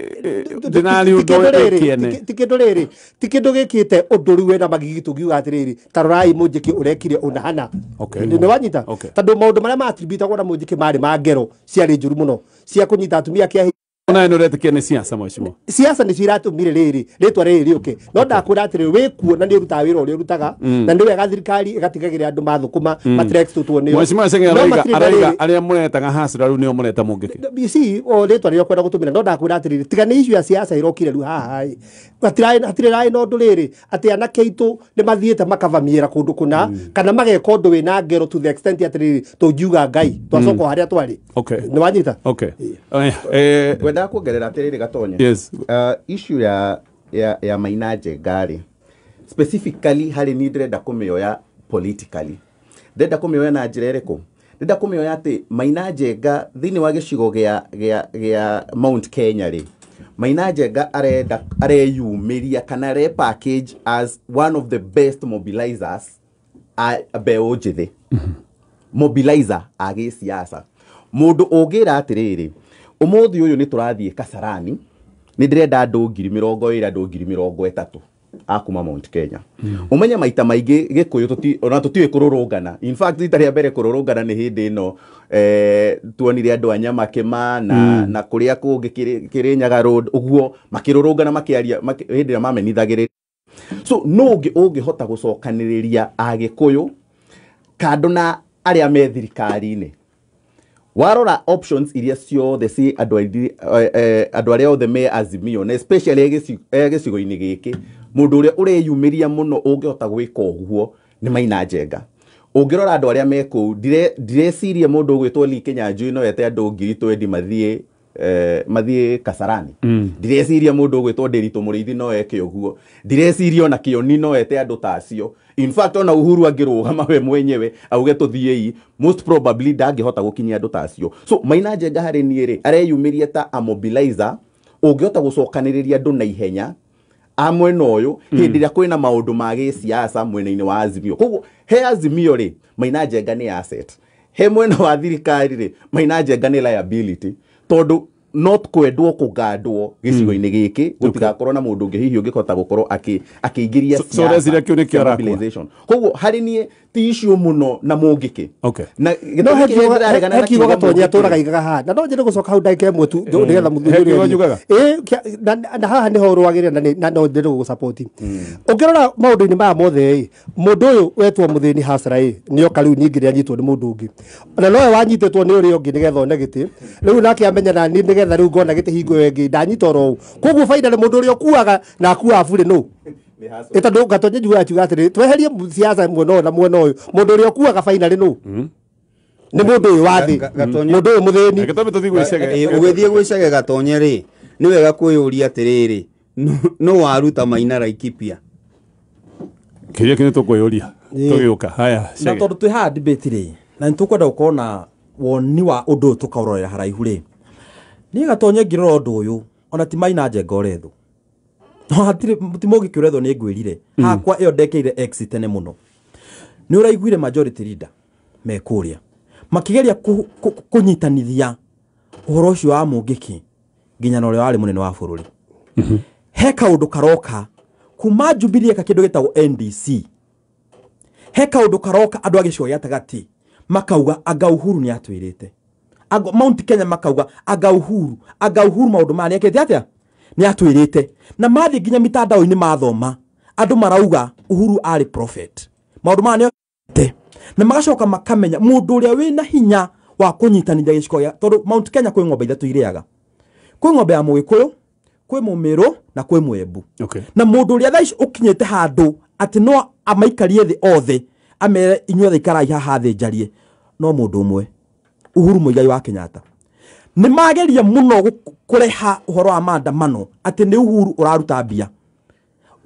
Speaker 2: ũndũ wĩ kĩene.
Speaker 4: Ti kĩndũ rĩrĩ, ti kĩndũ gĩkĩte ũndũ rĩu wĩna magigi tũngiuga atĩrĩrĩ, ta rorai Mũnjĩkĩ ũrekire ũna hana. Nĩ wanyita?
Speaker 2: Okay.
Speaker 4: Tondũ maũndũ marĩa ma-attributagwo na Mũnjĩkĩ marĩ ma ngero ciarĩ njũru mũno cia kũnyita atumia kĩa
Speaker 2: Nawe nĩ ũretĩkia nĩ siasa, mheshimiwa?
Speaker 4: Siasa nĩcio iratũmire rĩrĩ rĩtwa rĩrĩ rĩũke, no ndakwĩra atĩrĩrĩ, wĩkuo na nĩ ũrutaga wĩra ũrĩa ũrutaga, na nĩ wega thirikari ĩgatigagĩrĩra andũ mathũkũma matirextũtwo nĩo.
Speaker 2: Mheshimiwa Chege
Speaker 4: No
Speaker 2: araiga
Speaker 4: matirĩ na
Speaker 2: araiga
Speaker 4: rĩrĩ.
Speaker 2: Arĩa mũretaga hasra rĩu nĩo mũreta Mũngĩkĩ.
Speaker 4: You see, o rĩtwa rĩrĩa ũkwenda gũtũmĩra, no ndakwĩra atĩrĩrĩ, tiga nĩ issue ya siasa ĩrokire rĩu haha ĩ, hatirĩ raĩ na ũndũ rĩrĩ atĩ anake aitũ nĩ mathiĩte makavamiĩra kũndũ kũna kana mageka ũndũ wĩna ngero to the extent atĩrĩrĩ, tũngiuga Ngai twacoka o harĩa twarĩ. Nĩ wanyita?
Speaker 2: Okay.
Speaker 5: Ngwendaga kuongerera atĩrĩrĩ gatonye.
Speaker 2: Yes.
Speaker 5: Issue ya Maina Njenga rĩ, specifically harĩ niĩ ndĩrenda kũmĩoya politically. Ndĩrenda kũmĩoya na njĩra ĩrĩkũ? Ndĩrenda kũmĩoya atĩ Maina Njenga thĩinĩ wa gĩcigo gĩa Mount Kenya rĩ, Maina Njenga arenda areyumĩria kana are package as one of the best mobilizers a mbeũ njĩthĩ, mobilizer a gĩsiasa, mũndũ ũngĩra atĩrĩrĩ, ũmũthĩ ũyũ nĩ tũrathiĩ Kasarani, nĩ ndĩrenda andũ 20,000, andũ 30,000 a kuma Mount Kenya. Ũmenye maita maingĩ Gĩkũyũ ona tũtiũĩ kũrũrũngana. In fact, rita rĩa mbere kũrũrũngana nĩ hĩndĩ ĩno tuonire andũ a Nyamakĩma na kũrĩa kũngĩ Kĩrĩnyaga Road ũguo makĩrũrũngana makĩaria hĩndĩ ĩrĩa mamenithagĩrĩria. So no ũngĩ ũngĩhota gũcokanĩrĩria Agĩkũyũ kando na arĩa me thirikari-inĩ, warora options iria ciothe ci andũ andũ arĩa othe me Azimio na especially gĩcigo-inĩ gĩkĩ, Mũndũ ũrĩa ũreyumĩria mũno ũngĩhota gwĩka ũguo nĩ Maina Njenga. Ũngĩrora andũ arĩa me kũu, ndireciria mũndũ ũgwĩtwo Lee Kinyanjui no ete andũ 20,000 mathiĩ mathiĩ Kasarani. Ndireciria mũndũ ũgwĩtwo Ndiritu Mũrĩithi no eke ũguo. Ndireciria ona Kĩoni no ete andũ ta acio. In fact, ona Uhuru angĩrũgama we mwenyewe auge tũthiĩi, most probably ndangĩhota gũkinyia andũ ta acio. So Maina Njenga harĩ niĩ rĩ, areyumĩria ta a mobilizer ũngĩhota gũcokanĩrĩria andũ na ihenya a mwena ũyũ hĩndĩ ĩrĩa kwĩna maũndũ ma gĩsiasa mwena-inĩ wa Azimio. Koguo he Azimio rĩ, Maina Njenga nĩ asset. He mwena wa thirikari rĩ, Maina Njenga nĩ liability, tondũ not kwendwo kũgandwo gĩcigo-inĩ gĩkĩ gũtigakorwo na mũndũ ũngĩ hihi ũngĩhota gũkorwo akĩingĩria
Speaker 2: So ũreciria kĩu nĩkĩo arakua?
Speaker 5: mobilization. Koguo harĩ niĩ ti issue mũno na Mũngĩkĩ. Na
Speaker 4: no
Speaker 5: gĩtũmi kĩrĩa ndĩraregana na
Speaker 4: he kiugo
Speaker 5: kiugo
Speaker 4: Gatonyi
Speaker 5: Mũngĩkĩ-
Speaker 4: atũraga igaga haha, na no njende gũcoka hau ndagĩka ĩmwe tu nĩgetha mũthuri
Speaker 2: He kiugo
Speaker 4: ũrĩa
Speaker 2: njugaga?
Speaker 4: ĩĩ, na haha nĩho ũrũagĩrĩra na no njende gũgũcapoti. Ũngĩrora maũndũ-inĩ maya mothe ĩ, mũndũ ũyũ wetwo mũthĩni hasara ĩ, nĩoka rĩu ningĩ nĩanyitwo nĩ mũndũ ũngĩ, na nowe wanyitĩtwo nĩ ũrĩa ũngĩ nĩgetha one gĩtĩ rĩu, nake amenya na niĩ nĩgetha rĩu ngona gĩtĩ hingo ĩyo ĩngĩ ndanyita oro ũũ. Koguo baida nĩ mũndũ ũrĩa ũkuaga na akuaga burĩ nũ? Ĩ tondũ Gatonyi njugaga akiuga atĩrĩ, tweherie siasa mwena ũyũ na mwena ũyũ, mũndũ ũrĩa ũkuaga finally nũ? Nĩ mũndũ ũyũ wa thĩ,
Speaker 3: Gatonyi-
Speaker 4: mũndũ ũyũ mũthĩni.
Speaker 2: Reke twambe tũthiĩ gwĩ Chege.
Speaker 3: Ũgĩthiĩ gwĩ Chege Gatonye rĩ, nĩ wega kwĩyũria atĩrĩrĩ, nũ waruta Maina Laikipia?
Speaker 2: Kĩũria kĩu nĩ tũkwĩyũria tũgĩũka. Haya,
Speaker 1: Na
Speaker 2: Chege.
Speaker 1: tondũ twĩ haha debate rĩ, na nĩ tũkwenda gũkorwo na woni wa ũndũ ũyũ tũkaũrorera haraihu rĩ, niĩ Gatonye ngĩrora ũndũ ũyũ, ona ti Maina Njenga ũrethwo, no hatirĩ ti Mũngĩkĩ ũrethwo, nĩ ngwĩrire hakwa ĩyo ndekĩire X tene mũno. Nĩ ũraiguire majority leader me kũrĩa makĩgeria kũnyitanithia ũhoro ũcio wa Mũngĩkĩ nginya na ũrĩa warĩ mũnene wa bũrũri. He kaũndũ karoka kuma Jubilee eka kĩndũ gĩtagwo NDC. He kaũndũ karoka andũ a gĩcigo gĩa gatagatĩ makauga anga Uhuru nĩ atwĩrĩte. Mount Kenya makauga anga Uhuru, anga Uhuru maũndũ maya nĩekĩte atĩa, nĩ atwĩrĩte. Na mathiĩ nginya mitandao-inĩ mathoma, andũ marauga Uhuru arĩ prophet, maũndũ maya nĩekĩte. Na magacoka makamenya mũndũ ũrĩa wĩna hinya wa kũnyitanithia gĩcigo gĩa, tondũ Mount Kenya kwĩ ng'ombe ithatũ irĩaga, kwĩ ng'ombe ya Mũgĩkũyũ, kwĩ Mũmĩrũ na kwĩ Mwembu. Na mũndũ ũrĩa thaa ici ũkinyĩte handũ atĩ no amaikarie thĩ othe amere inyuothe ikarai haha thĩ njarie, no mũndũ ũmwe, Uhuru Muigai wa Kenyatta. Nĩ mageria mũno kũreha ũhoro wa maandamano atĩ nĩ Uhuru ũraruta mbia,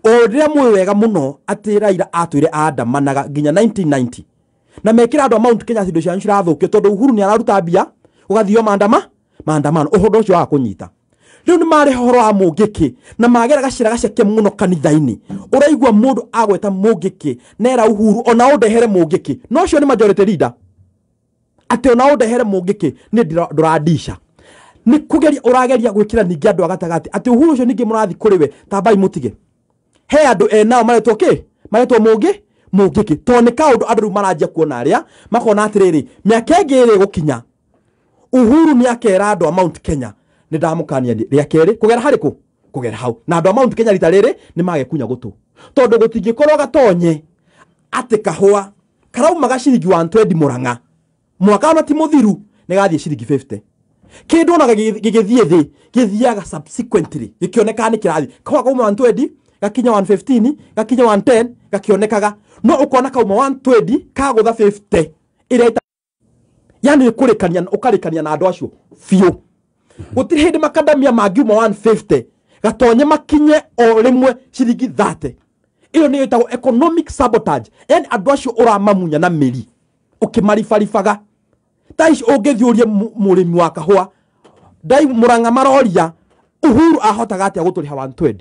Speaker 1: o rĩrĩa mũĩ wega mũno atĩ Raila atwĩre andamanaga nginya 1990, na mekĩra andũ a Mount Kenya indo cianyu cirathũkio tondũ Uhuru nĩ araruta mbia ũgathio maandamano ũhoro ũcio wa kũnyita. Rĩu nĩ marĩ ũhoro wa Mũngĩkĩ na magera gacĩra gaceke mũno kanitha-inĩ, ũraigua mũndũ agweta Mũngĩkĩ nera Uhuru ona ũndehere Mũngĩkĩ, no ũcio nĩ majority leader, atĩ ona ũndehere Mũngĩkĩ nĩ ndũrandica. Nĩ kũgeria ũrageria gwĩkĩra ningĩ andũ a gatagatĩ atĩ Uhuru ũcio ningĩ mũrathiĩ kũrĩ we, tambai mũtige. He andũ enao maretwo kĩ? Maretwo Mũngĩkĩ, tondũ nĩ kaũndũ andũ rĩu maranjia kuona arĩa makona atĩrĩrĩ, mĩaka ĩngĩ ĩrĩ ĩgũkinya Uhuru nĩ akera andũ a Mount Kenya nĩ ndamũkania rĩa kerĩ kũgera harĩ kũ? Kũgera hau. Na andũ a Mount Kenya rita rĩrĩ nĩ magekunya gũtũ, tondũ gũtingĩkorwo Gatonye atĩ kahũa karaumaga ciringi 120 Mũrang'a mwaka ona ti mũthiru nĩ gathiĩ ciringi 50. Kĩndũ ona gĩgĩthiĩ thĩ gĩthiaga subsequently gĩkĩonekaga nĩ kĩrathiĩ. Kahũa kauma 120 gakinya 115 gakinya 110 gakĩonekaga, no ũkona kauma 120 kagũtha 50 ĩrĩa yani kũrĩkania, ũkarĩkania na andũ acio biũ. Gũtirĩ hĩndĩ makadamia mangiuma 150 Gatonye makinye o rĩmwe ciringi 30. Ĩyo nĩyo ĩtagwo economic sabotage, yani andũ acio ũramamunya na mĩri ũkĩmaribaribaga. Ta ici ũngĩthiĩ ũrie mũrĩmi wa kahũa ndai Mũrang'a maroria Uhuru ahotaga atĩa gũtũrĩha 120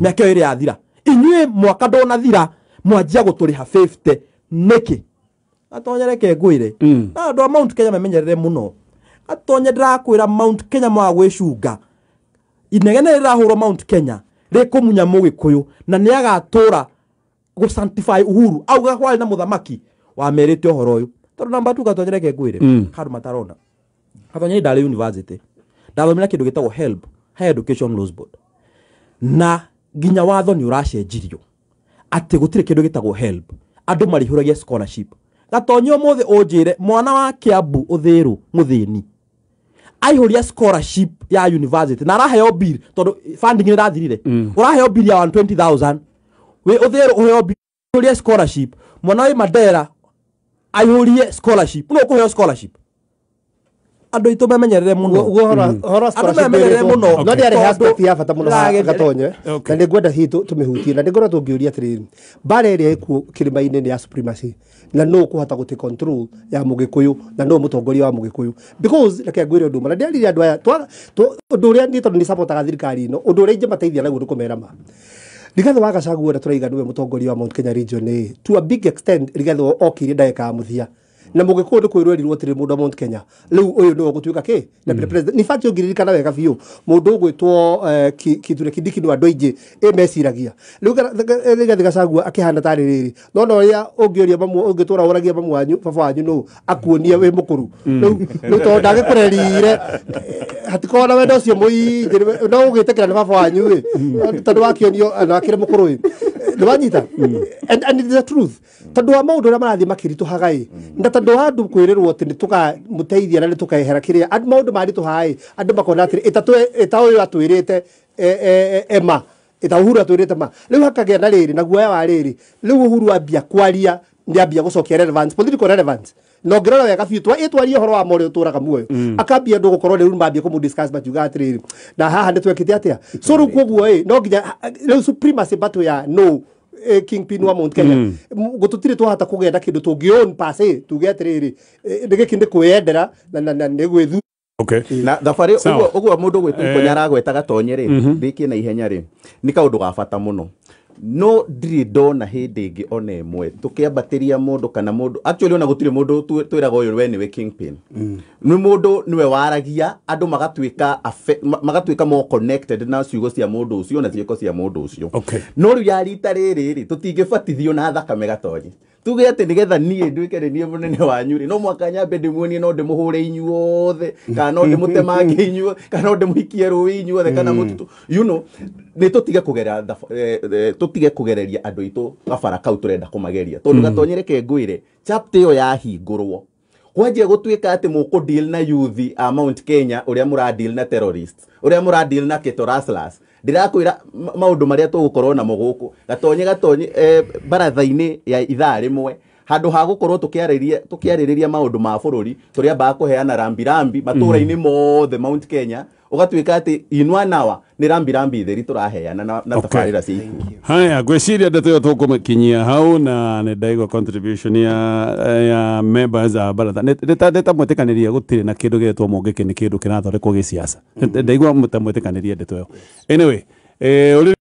Speaker 1: mĩaka ĩyo ĩrĩ yathira, inyuĩ mwaka ndũnathira mwanjia gũtũrĩha 50 nĩkĩ? Gatonye reke ngwĩre, na andũ a Mount Kenya memenyerere mũno. Gatonye ndĩrakwĩra Mount Kenya mwaga gwĩcunga, inegene rĩrahũrwo Mount Kenya rĩkũmunya Mũgĩkũyũ na nĩ agatũra gũ sanctify Uhuru auga kwarĩ na mũthamaki wamerĩte ũhoro ũyũ. Tondũ namba 2 Gatonye reke ngwĩre, handũ matarona. Gatonye ndarĩ university, ndathomire kĩndũ gĩtagwo HELB, Higher Education Loans Board, na nginya watho nĩ ũracenjirio atĩ gũtirĩ kĩndũ gĩtagwo HELB, andũ marĩhũragia scholarship. Gatonye ũmũthĩ ũnjĩre mwana wa Kiambu ũthĩrũ mũthĩni Aihũria scholarship ya university na araheo bill tondũ funding nĩ ĩrathirire. Ũraheo bill ya 120,000 wĩ ũthĩrwo ũheo bill aihũrie scholarship. Mwana wĩ Mandera aihũrie scholarship, no ũkũheo scholarship. Andũ aitũ memenyerere mũno.
Speaker 4: Ũhoro wa
Speaker 1: Andũ
Speaker 4: scholarship
Speaker 1: memenyerere
Speaker 4: ĩrĩtwo-
Speaker 1: mũno.
Speaker 4: No nĩ
Speaker 1: Tondũ
Speaker 4: aspect ya bata mũno haha Gatonye, na nĩ ngwenda hihi tũmĩhutie, na nĩ ngoretwo ngĩũria atĩrĩrĩ, mbara ĩrĩa ĩkuo kĩrĩma-inĩ nĩ ya supremacy, na nũ ũkũhota gũte control ya mũgĩkũyũ, na nũ mũtongoria wa mũgĩkũyũ? Because reke ngwĩre ũndũ ũmwe, na ndĩarire andũ aya ũndũ ũrĩa niĩ tondũ nĩ supportaga thirikari ĩno, ũndũ ũrĩa ingĩmateithia naguo nĩ kũmera ma Rigathi wa Gachagua ũrĩa tũraiga nĩwe mũtongoria wa Mount Kenya region ĩ, to a big extent Rigathi okire ndagĩka ya mũthia, na mũgĩkũyũ nĩ kwĩrwo erirwo atĩrĩ, mũndũ wa Mount Kenya rĩu ũyũ nĩwe ũgũtuĩka kĩ deputy president. In fact, ũngĩririkana wega biũ, mũndũ ũgwĩtwo Kithure Kindiki nĩ andũ aingĩ ĩ meciragia rĩu Rigathi Gachagua akĩhana tarĩ rĩrĩ, no na ũrĩa ũngĩũria mamu, ũngĩtũra ũragia mamu wanyu, baba wanyu nũ, akuonie wĩ mũkũrũ rĩu tondũ ndagĩkũrerire, hatikoragwo na wendo ũcio mũingĩ, no ũgĩtĩkĩra nĩ baba wanyu ĩ, tondũ wakĩonio na akĩrĩ mũkũrũ ĩ, nĩ wanyita. And it is the truth, tondũ wa maũndũ ũrĩa marathiĩ makĩritũhaga ĩ, na tondũ wa andũ kwĩrĩrwo atĩ nĩ tũkamũteithia na nĩ tũkehera kĩrĩa maũndũ maritũha ĩ, andũ makona atĩrĩ ĩta ũyũ atwĩrĩte ema ĩta Uhuru atwĩrĩte ma rĩu hakagĩa na rĩrĩ na guoya wa rĩrĩ. Rĩu Uhuru ambia kwaria, nĩ ambia gũcokia relevance, political relevance, na ũngĩrora wega biũ ĩtwarie ũhoro wa ma ũrĩa ũtũraga muoyo, akambia andũ gũkorwo rĩu mambia kũmũ discuss, makiuga atĩrĩrĩ, na haha nĩ twekĩte atĩa? So rĩu koguo ĩ, no nginya rĩu supremacy battle ya no kingpin wa Mount Kenya, gũtũtirĩ twahota kũgĩa na kĩndũ tũngĩ own per se, tuge atĩrĩrĩ, nĩ gĩkĩ nĩ kwĩyendera na nĩ gwĩthu.
Speaker 5: Na thabarĩ
Speaker 2: Sawa.
Speaker 5: ũguo mũndũ gwĩtwo Ikonya aragweta Gatonye rĩ, ndĩkie na ihenya rĩ, nĩ kaũndũ ga bata mũno, no ndirĩ ndona hĩndĩ ĩngĩ ona ĩmwe tũkĩambatĩria mũndũ kana mũndũ, actually ona gũtirĩ mũndũ twĩraga ũyũ we nĩwe kingpin. Nĩ mũndũ nĩwe waragia, andũ magatuĩka magatuĩka more connected na ciugo cia mũndũ ũcio na ciĩko cia mũndũ ũcio. No rĩu ya rita rĩrĩ rĩ, tũtingĩbatithio na thakame, Gatonye, tuge atĩ nĩgetha niĩ nduĩke nĩ niĩ mũnene wanyu rĩ, no mwaka nyambe ndĩmuonie no ndĩmũhũre inyuothe, kana no ndĩmũtemange inyuothe, kana no ndĩmũikie rũĩ inyuothe, kana mũtitũ, nĩ tũtige kũgera tũtige kũgereria andũ aitũ gabara kau tũrenda kũmageria, tondũ Gatonye, reke ngwĩre, chapter ĩyo yahingũrwo kwanjia gũtuĩka atĩ mũkũ deal na youth a Mount Kenya ũrĩa mũra deal na terrorists, ũrĩa mũra deal na Keto Rustlers. Ndĩrakwĩra maũndũ marĩa tũgũkorwo namo gũkũ, Gatonye, baratha-inĩ ya ithaa rĩmwe, handũ ha gũkorwo tũkĩarĩrĩria maũndũ ma bũrũri, tũrĩambaga kũheana rambirambi matũũra-inĩ mothe Mount Kenya, ũgatuĩka atĩ in one hour nĩ rambirambi theri tũraheana na tabarĩra cia ikuũ.
Speaker 2: Haya, ngwĩciria ndeto ĩyo tũkũmĩkinyia hau, na nĩ ndaigua contribution ya members a baratha. Nĩ ta mwĩtĩkanĩria gũtirĩ na kĩndũ gĩetwo mũngĩkĩ, nĩ kĩndũ kĩrathondekwo gĩciaca. Ndaigua ta mwĩtĩkanĩria ndeto ĩyo. Anyway, ũrĩ